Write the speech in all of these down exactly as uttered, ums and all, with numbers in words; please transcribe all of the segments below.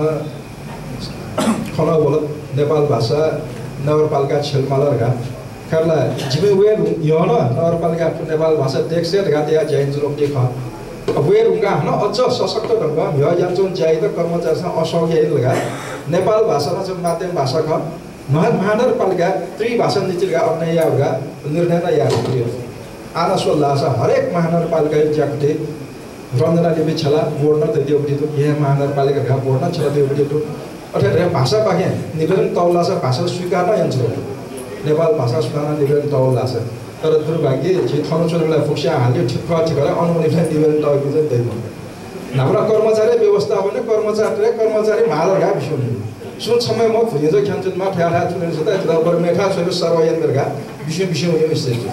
खँ नं वल, नेपाल भाषा नगरपालिका छ्यलेमाल धकाः। खला, जिमि वये धुं न्ह्यः नं नगरपालिका नेपाल भाषा देखसे धकाः तयाः ज्या यानाच्वनागु खः। अब वये धुंकाः हानं अझ सशक्त ढंगं म्हिगः यानाच्वंगु ज्या यायेत कर्मचारीसं असहयोग याइ धकाः। नेपाल भाषा नं छगू माध्यम भाषा खः। महा-, महानगरपालिका त्रिभाषा नीति धकाः अभिनय यायेगु धकाः निर्णय नं याये धुंकल। आः नं स्वल धाःसा हरेक महानगरपालिकाया ज्याकुथि रञ्जना देवी छ्यला बोर्ड नं तयादीगु दु। हे महानगरपालिका धकाः बोर्ड नं छ्यलादीगु दु। अथे धकाः भाषापाखें निवेदन तःगु धाःसा भाषा स्वीकार नं यानाच्वनागु दु। नेपाल भाषा सुधार निवेदन तःगु धाःसा। तर दुर्भाग्य झी थन च्वनाबलय् फुक्कसियां हाले ठीक खः, ठीक खः, अन वनेबलय् निवेदन तःगु चाहिँ दइ मखु। न्हापा नं कर्मचारी व्यवस्थापन, कर्मचारी, कर्मचारी माल धकाः बिस्युं वनी। सुं छम्ह मखु, भुइँजो ख्यानाच्वनेमाः, थ्व थाय् थुलि जूसा, थ्व पर मेथाय् छ्वयेगु सर्व यानाबी धकाः बिस्युं बिस्युं वनी स्थिति।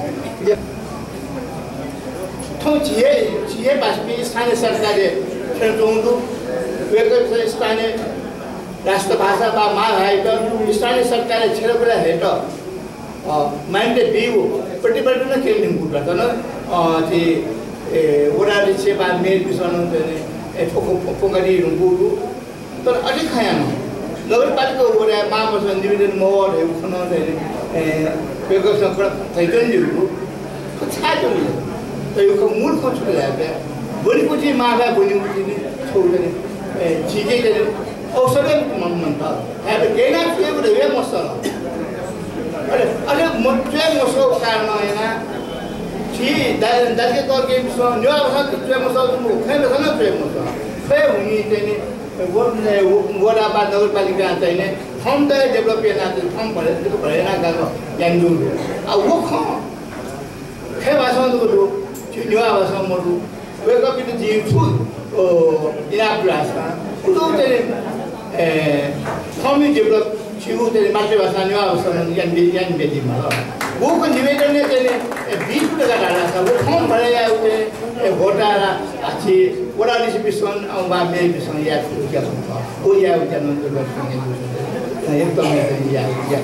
थौं झी हे, झी हे भाषापिं स्थानीय सरकारय् थ्यनाच्वंगु दु। वय्कःपिन्सं स्थानीय राष्ट्रभाषा वा मांभाय्‌यात स्थानीय सरकारय् छ्यलाबुला हयेत, अ, मान्यता बीगु प्रतिवेदन नं क्यने धुंकूगु दु। अन, अ, झी, ए, वडा अध्यक्ष वा मेयरपिन्सं नं चाहिँ, ए, थ्व खँ प्वंकादी धुंकूगु दु। तर अथे खँ यानाः नगरपालिका वडाय् मांभाषां निवेदन मवः धइगु खँ नं चाहिँ, ए, वय्कःपिन्सं कडा धयाच्वनादीगु दु। थ्व छाय् जुल? तर खँ, मूल खँ छु धाःसा, ब्वनेकुथिं मांभाय् ब्वनेकुथिं छगू चाहिँ, ए, झीके चाहिँ अवसर हे मन्त। धायेबलय् गय् यानाः च्वयेगु धइगु हे मसः। अले, अले म-, च्वये मसःगु कारणं यानाः झी दा-, दाजुकिजा तताकेहेँपिन्सं नेवाः भाषां च्वये मसः, खँय् भाषां नं च्वये मसः। थ्व हे हुनिं चाहिँ नि, व-, व-, वडा वा नगरपालिकां चाहिँ नि, थौं त develop यानाः, थौं भले, भले यानाः गाःगु यानादीगु दु। आ, व खँ खँय् भाषां जक दु, झी नेवाः भाषां मदु। वय्कःपिन्त जिं छु, अ, इनाप दु धाःसा, उकिं चाहिँ, ए, थौंया develop झीगु चाहिँ मातृभाषा नेवाः भाषां यानाबी, यानाबीगु माल। व खँ निवेदनय् चाहिँ, ए, बी दु धकाः धाल धाःसा, व खँ भले यायेगु चाहिँ, ए, भोटा ला, आ, झी वडा अध्यक्षपिन्सं, अ, वा मेयरपिन्सं यायेगु ज्या खः। व यायेगु ज्या नं जक एकदम यायेगु ज्या।